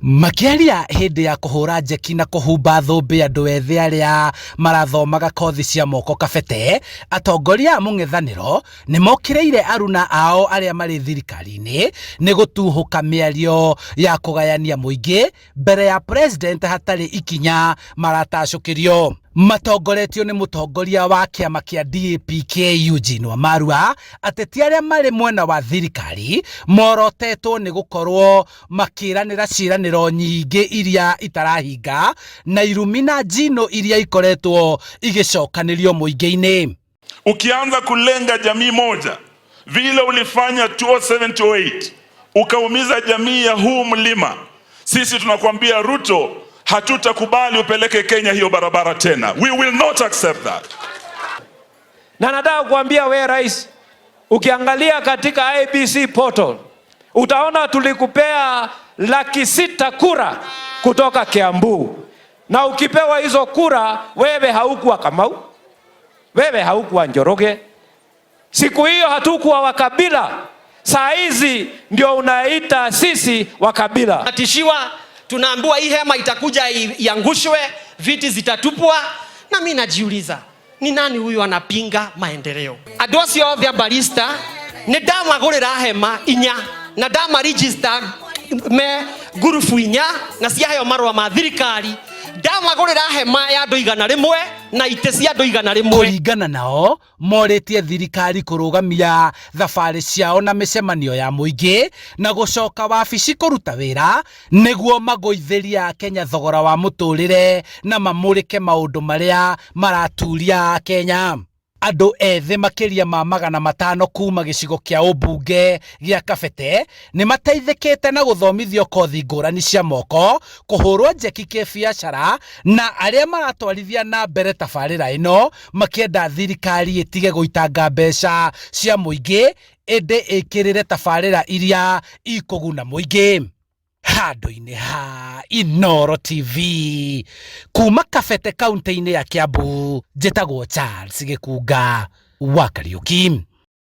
Makĩaria hĩndĩ ya kũhũra njeki na kũhumba thũmbĩ andũ ethĩ arĩa marathomaga kothi cia moko Kabete, atongoria a mũng'ethanĩro nĩ mokĩrĩire aruna ao arĩa marĩ thirikari-inĩ nĩ gũtuhũka mĩario ya kũgayania mũingĩ mbere ya president hatarĩ ikinya maratacũkĩrio. Matongoretio nĩ mũtongoria wa kĩama kĩa DAP-K Eugene Wamarua, ateti arĩa marĩ mwena wa thirikari morotetwo nĩ gũkorwo makĩranĩra ciĩranĩro nyingĩ iria itarahinga na irumi na njino iria ikoretwo igĩcokanĩrio mũingĩ-inĩ. Ukianza kulenga jamii moja vile ulifanya 2007 2008 ukaumiza jamii ya huu mlima, sisi tunakwambia Ruto, hatutakubali upeleke Kenya hiyo barabara tena. We will not accept that. Na nataka kuambia we rais, ukiangalia katika IEBC portal utaona tulikupea 600,000 kura kutoka Kiambu, na ukipewa hizo kura wewe haukuwa Kamau, wewe haukuwa Njoroge. Siku hiyo hatukuwa wakabila, saa hizi ndio unaita sisi wakabila. Tunatishiwa, tunaambiwa hii hema itakuja iangushwe, viti zitatupwa, na mimi najiuliza ni nani huyu anapinga maendeleo? Andũ acio othe a barista nĩ ndamagũrĩra hema inya na ndama register me ngurubu inya na ciaheo marũa ma thirikari, ndamagũrĩra hema ya andũ 100 na itĩ cia andũ 100. Kũringana nao, morĩtie thirikari kũrũgamia thabarĩ ciao na mĩcemanio ya mũingĩ na gũcoka wabici kũruta wĩra nĩguo magũithĩrie Akenya thogora wa mũtũrĩre na mamũrĩke maũndũ marĩa maraturia Akenya. Andũ ethĩ makĩria ma 500 kuma gĩcigo kĩa ũmbunge gĩa Kabete nĩ mateithĩkĩte na gũthomithio kothi ngũrani cia moko, kũhũrwo njeki kĩbiacara na arĩa maratwarithia na mbere tabarĩra ĩno makĩenda thirikari ĩtige gũitanga mbeca cia mũingĩ ĩndĩ ĩkĩrĩre tabarĩra iria ikũguna mũingĩ. Handũ-inĩ ha Inooro TV kuma Kabete kaunti-inĩ ya Kiambu, njĩtagwo Charles Gĩkunga wa Kariuki.